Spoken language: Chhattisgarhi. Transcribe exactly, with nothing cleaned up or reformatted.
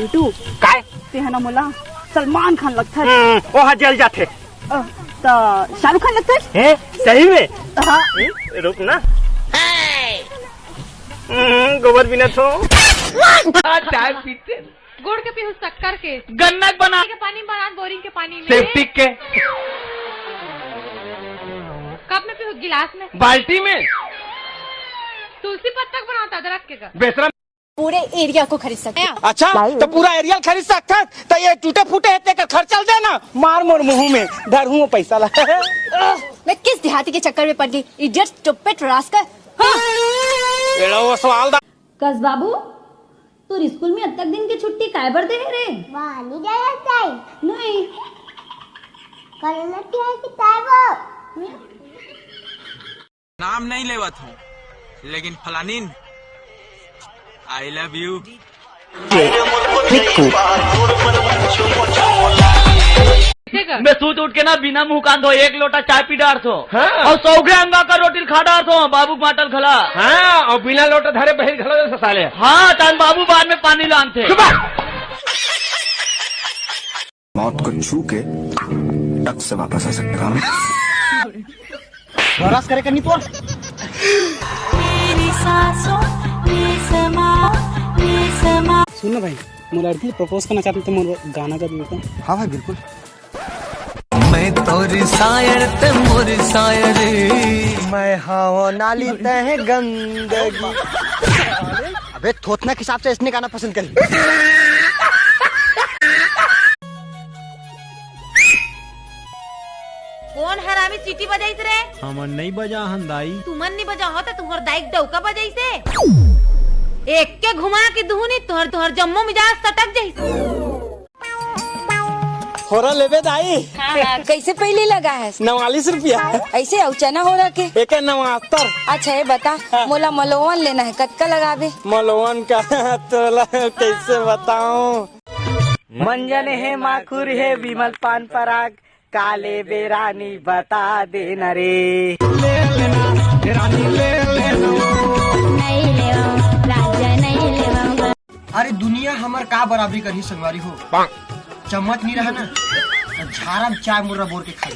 तू काय? ते ह ना मोला सलमान खान लगथस। हम्म, ओहा जल जाथे। अ, त शाहरुख खान लगथस। हे, सही में? हाँ। हम्म, रुक ना। हम्म, गोबर बिना थो। चाय पीते। गुड़ के पीहू, शक्कर के? गन्ना के बना। के पानी बना, बोरिंग के पानी में। सेप्टिक के। कप में पीहू, गिलास में? बाल्टी में। तुलसी पत्ता के बनावत, अदरक के का? बेसरा। पूरे एरिया को खरीद सकते हैं। अच्छा, तो पूरा एरिया खरीद सकते हैं, तो ये टूटे फूटे है, तेकर खर्चा ल देना। मार मोर मुंह में, धर हूँ पैसा ला। मैं किस देहाती के चक्कर में पड़ गई, इडियट, स्टूपिड, रास्कल। हाँ। एड़ा वो सवाल दा। कस बाबू, तोर स्कूल में अतक दिन के छुट्टी काय बर दे हे रे? वानी जाय ताई। नहीं। कल न किया कि ताई वो। नाम नहीं लेवत हूँ, लेकिन फलानीन, I love you। मैं सूत उठ के ना बिना मुंह कांधो एक लोटा चाय पी डारथो। हाँ। और सौगे अंगा का रोटी खा डारथो, बाबू के बाटल घला। हाँ, और बिना लोटा धरे बहिर घला जैसे साले। हाँ, तान बाबू बाद में पानी लानथे। चुप। मौत को छू के टक से वापस आ सकता हूँ। बरस करे करनी तोर। सुन ना भाई, मोर लड़की प्रपोज करना चाहते तो मोर गाना का भी होता। हाँ भाई, बिल्कुल। मैं तोरी सायर ते मोरी सायर। मैं हवं नाली तह गंदगी। अबे थोथना के हिसाब से इसने गाना पसंद करी। कौन हरामी चीटी बजाइस रे? हमन नइ बजा हन दाई। तुमन नइ बजा हो त तुहर दाई के डौका बजाइस हे। एक के घुमा के दुहनी तुहर तुहर जम्मो मिजाज सटक जाइस। होरा लेबे दाई? हाँ, हाँ, कैसे पहली लगा है? नवालीस रुपया। ऐसे अउ चना होरा के? एक नवातर। अच्छा, ये बता, हाँ। मोला मलोवन लेना है, कतका लगाबे? मलोवन का तोला कैसे बताऊं? मंजन हे, माखुर हे, विमल पान पराग, काले बेरानी बता देना रे। अरे दुनिया हमर का बराबरी करही संगवारी हो। चम्मच नहीं रहा ना, तो झारा में चाय मुर्रा बोर के खाई।